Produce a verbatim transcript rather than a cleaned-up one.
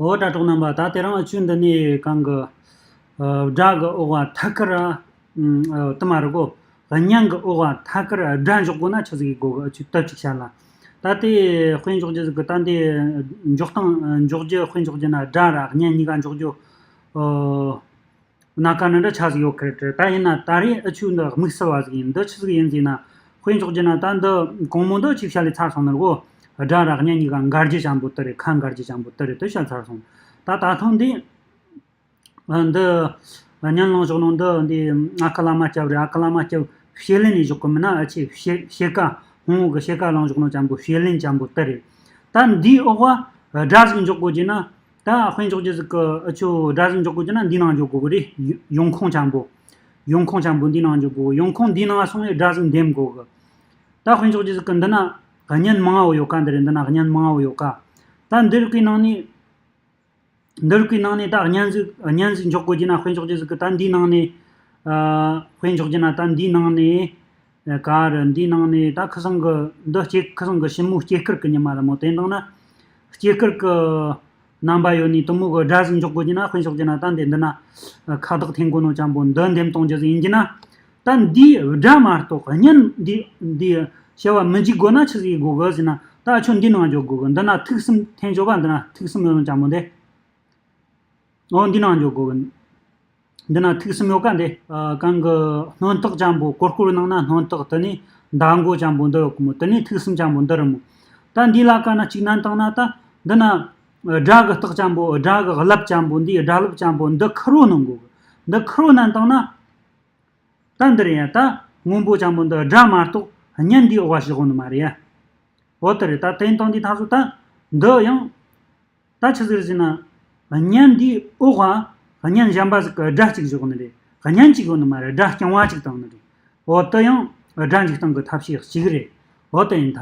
འོ་དྲ་གྲོགས་རྣམ་པ། ད་དེ་རིང་ཨ་ཆུ་འདི་ནས་གང་གི་ཨ་སྒྲ་གི་འོག་བ་ཐད་ཀར་ཨ་ཨ་དུ་མ་རུ་གོ། བརྙན་གི་འོག་བ་ཐད་ཀར་སྒྲ་འཇོག་དགོས་ན་ཆི་ཟིག་དགོས་གི། ཨ་ཆུ་སྟབས་ཅིག་བཤད་ལ། ད་དེ་དཔེ་འཇོག་རྒྱུ་ཟིག་གི་ད་འདི་འཇོག་སྟངས་འཇོག་རྒྱུ། དཔེ་འཇོག་རྒྱུ་ན་སྒྲ་ར་བརྙན་གཉིས་ཀ་འཇོག་རྒྱུ། ཨ་སྣ་ཁ་ནི་འདྲ་ཆ་ཟིག་ཡོད་ཁི་རེད། ད་ཡིན་ན་ད་རེས་ཨ་ཆུ་འདི་དམིགས་བསལ་བ་ཟིག་ཡིན། འདི་ཆི་ཟིག་ཡིན་ཟེར་ན། དཔེ་འཇོག་རྒྱུ་ན་ད་འདི་གོང་མོ་འདི་ཅིག་བཤད་ལས་ཚར་སོང་ནི་རེད་གོ། སྒྲ་ར་བརྙན་གཉིས་ཀ་འགལ་རྒྱུ་ཅན་པོ་དེ་རེད། ཁ་འགལ་རྒྱུ་ཅན་པོ་དེ་རེད། དེ་བཤད་ཚར་སོང་། ད་ད་ཐེངས་འདི་ཨ་འདི་བརྙན་བླངས་བཞག་ནོ་འདི་འདི་ཨ་ཁུ་བླ་མ་སྐྱབས་རེད། ཨ་ཁུ་བླ་མ་སྐྱབས་ཕྱེད་ལེན་ནས་བཞག་གི་མིན་ན། ཨ་ཆེ་ཕྱེད་ཕྱེད་ཀ་ཧོང་བོ་གི་ཕྱེད་ཀ་བླངས་བཞག་ནོ་ཅན་པོ་ཕྱེད་ལེན་ཅན་པོ་དེ་རེད། ད་འདིའི་འོག་བ་སྒྲ་ཟིག་འཇོག་དགོས་རྒྱུ་ན། ད་དཔེ་འཇོག་རྒྱུ་ཟིག་གི་ཨ་ཆུ་སྒྲ་ཟིག་འཇོག་དགོས་རྒྱུ་ན་འདི་ནང་འཇོག་དགོས་གི་རེད། ཡོང་ཁུངས་ཅན་པོ། ཡོང་ཁུངས་ཅན་པོ་འདི་ནང་འཇོག་དགོས། ཡོང་ཁུངས་འདི་ནང་སོང་བའི་སྒྲ་ཟིག་འདེམས་དགོས་གི། ད་དཔེ་འཇོག་རྒྱུ་ཟིག་གི་འདི་ན་བརྙན་མང་བོ་ཡོད་ཀ། འདི་རེད། འདི་ན་བརྙན་མང་བོ་ཡོད་ཀ། ད་འདི་རིགས་ཀྱི་ནང་ནས། འདི་རིགས་ཀྱི་ནང་ནས་ད་བརྙན་ཟིག་བརྙན་ཟིག་འཇོག་དགོས་རྒྱུ་ན། དཔེ་འཇོག་རྒྱུ་ཟིག་གི་ད་འདིའི་ནང་ནས། ཨ་དཔེ་འཇོག་རྒྱུ་ན་ད་འདིའི་ནང་ནས། ཨ་ག་རེ། འདིའི་ནང་ནས་ད་ཁུ་སང་གི་འདི་སྐྱེ་ཁུ་སང་གི་ཞི་མོའི་སྐྱེས་སྐར་གི་ཉི་མ་རེད་མོ། དེ་དང་ན་སྐྱེས་སྐར་གི་རྣམ་པ་ཡོད་ནི་དེ་མོ་གི་སྒྲ་ཟིག་འཇོག་དགོས་རྒྱུ་ན། དཔེ་འཇོག་རྒྱུ་ན་ད་འདི་འདི་ན་ཨ་ཁ་བཏགས་འཐེན་དགོས་ནོ་ཅན་པོ་འདི་འདེམས་གཏོང་རྒྱུ་ཟིག་ཡིན་རྒྱུ་ན། ད་འདིའི་སྒྲ་མ་གཏོགས་བརྙན་འདི་འདི་བྱ་བ་མི་འཇིག་དགོས་ན་ཆི་ཟིག་དགོས་གི་ཟེར་ན། ད་ཁྱོད་འདི་ནང་འཇོག་དགོས་གི། འདི་ན་ཐིག་གསུམ་འཐེན་ཆོག་པ། འདི་ན་ཐིག་གསུམ་ཡོད་ནོ་ཅན་པོ་འདི། འོ་འདི་ནང་འཇོག་དགོས་གི། འདི་ན་ཐིག་གསུམ་ཡོད་ཀ་འདི། ཨ་གང་གི་སྣོན་རྟགས་ཅན་པོ། གོར་གོར་ནང་ན་སྣོན་རྟགས། དེ་ནས་མདའ་མགོ་ཅན་པོ་འདི་ཡོད་གི་མོ། དེ་ནས་ཐིག་གསུམ་ཅན་པོ་འདི་རེད་མོ། ད་འདི་ལ་ཀ་ན་གཅིག་བསྣན་བཏང་ན། ད་འདི་ན་སྒྲ་གི་རྟགས་ཅན་པོ། སྒྲ་གི་རླབས་ཅན་པོ། འདིའི་སྒྲ་རླབས་ཅན་པོ་འདི་ཁུར་བོ་བསྣན་དགོས་གི། འདི་ཁུར་བོ་བསྣན་བཏང་ན། ད་འདིར་ཡང་ད་སྔོན་པོ་ཅན་པོ་འདི་སྒྲ་མ་གཏོགས་བརྙན་འདིའི་འོག་བ་ཞིག་འོང་ནི་མ་རེད་ཡ། འོ་དེ་རེད། ད་དེ་དང་འདི་ཐག་ཚོད་ད་འདི་ཡང་ད་ཆི་ཟིག་རེད་ཟེར་ན། བརྙན་འདིའི་འོག་བ་བརྙན་གཞན་པ་ཟིག་གི་སྒྲ་གཅིག་ཞིག་འོང་ནི་རེད། བརྙན་གཅིག་འོང་ནི་མ་རེད། སྒྲ་རྐྱང་བ་གཅིག་བཏང་ནི་རེད། འོ་དེ་ཡང་སྒྲ་འཇུག་སྟངས་ཀྱི་ཐབས་ཤེས་གཅིག་རེད། འོ་དེ་ཡིན་ད།